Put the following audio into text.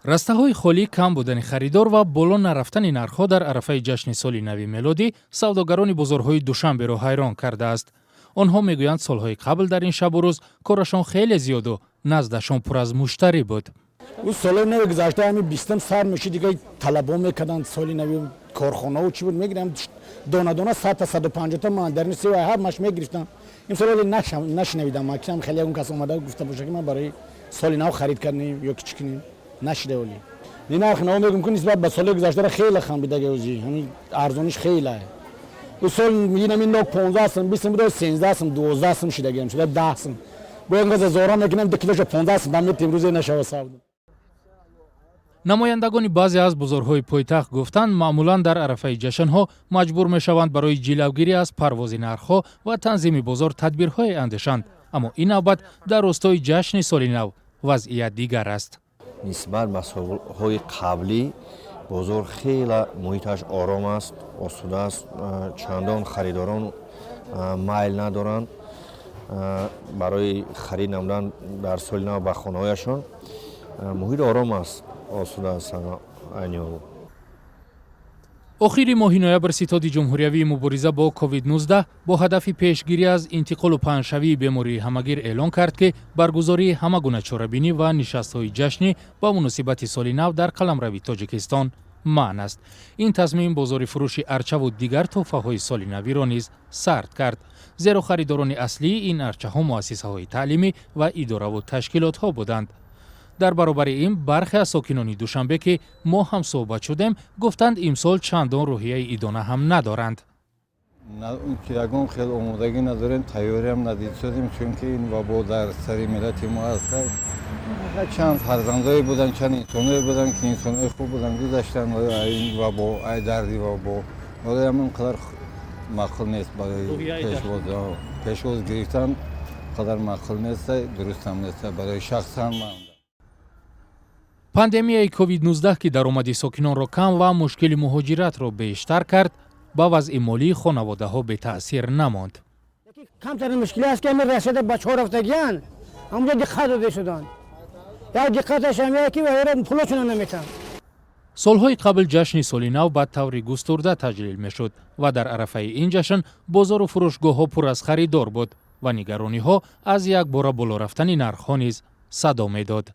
Растаҳои холӣ, кам будани харидор ва боло нарафтани нархҳо дар арафаи ҷашни соли нави мелодӣ савдогарони бозорҳои Душанберо ҳайрон кардааст. Онҳо мегӯянд, солҳои қабл дар ин шабу рӯз корашон хеле зиёду наздашон пур аз муштарӣ буд. Ӯ соли нави гузашта ҳами 20-ум сар мешид, дига талабо мекарданд. Соли нави корхонаву чӣ буд, мегирам дона дона, 100-та, 150-та мандарини сева ҳамаш мегирифтам. Имсол вале нашунавидам ман, кам хеле ягон кас омада гуфта боша, ки ман барои соли нав харид кардем ё ки чӣ кунем, нашида. Вале ни нарх нав мегум, ки нисбат ба соли гузаштара хеле хам бидаги, ӯзи ҳами арзониш хеле. Ӯ сол инами нок 15 сум, 20 сум буда, 13 сум, 12 сум шидагиам шуда, 10 сум. Бо ягон каса зора мекунем, 2 килоша 15 сум дам метем, рӯзе нашава савдо. Намояндагони баъзе аз бозорҳои пойтахт гуфтанд, маъмулан дар арафаи ҷашнҳо маҷбур мешаванд барои ҷилавгирӣ аз парвози нархҳо ва танзими бозор тадбирҳое андешанд, аммо ин навбат дар ростои ҷашни соли нав вазъият дигар аст. Нисбат ба солҳои қаблӣ бозор хеле муҳиташ ором аст, осуда аст. Чандон харидорон майл надоранд барои харид намудан дар соли нав ба хонаҳояшон. Муҳит ором аст, осуда аст айни ҳол. Охири моҳи ноябр Ситоди ҷумҳуриявии мубориза бо COVID-19 бо ҳадафи пешгирӣ аз интиқолу паҳншавии бемории ҳамагир эълон кард, ки баргузории ҳама гуна чорабинӣ ва нишастҳои ҷашнӣ ба муносибати соли нав дар қаламрави Тоҷикистон манъ аст. Ин тасмим бозори фурӯши арчаву дигар тӯҳфаҳои соли навиро низ сард кард, зеро харидорони аслии ин арчаҳо муассисаҳои таълимӣ ва идораву ташкилотҳо буданд. Дар баробари ин, бархе аз сокинони Душанбе, ки мо ҳам суҳбат шудем, гуфтанд, имсол чандон рӯҳияи идона ҳам надоранд. Ягон хел омодагӣ надорем, тайёриам надидсозем, чунки ин вабо дар сари миллати мо аст. Чанд фарзандое буданд, чанд инсоное буданд, ки инсонои хуб буданд, гузаштанд ин вабо, ай дарди вабо. Барои ҳамин қадар маъқул нест, барои пешвоз гирифтан қадар маъқул нест, дурустам нест барои шахсан ман. Пандемияи COVID-19, ки даромади сокинонро кам ва мушкили муҳоҷиратро бештар кард, ба вазъи молии хонаводаҳо бетаъсир намонд. Камтарин мушкилӣ аст, ки ҳамин расида бачаҳо рафтагиян, ҳамонҷо диққат дода шуданд. Як диққаташ ҳам ки вайра пулошона наметаҳанд. Солҳои қабл ҷашни соли нав ба таври густурда таҷлил мешуд ва дар арафаи ин ҷашн бозору фурӯшгоҳҳо пур аз харидор буд ва нигарониҳо аз якбора боло рафтани нархҳо низ садо медод.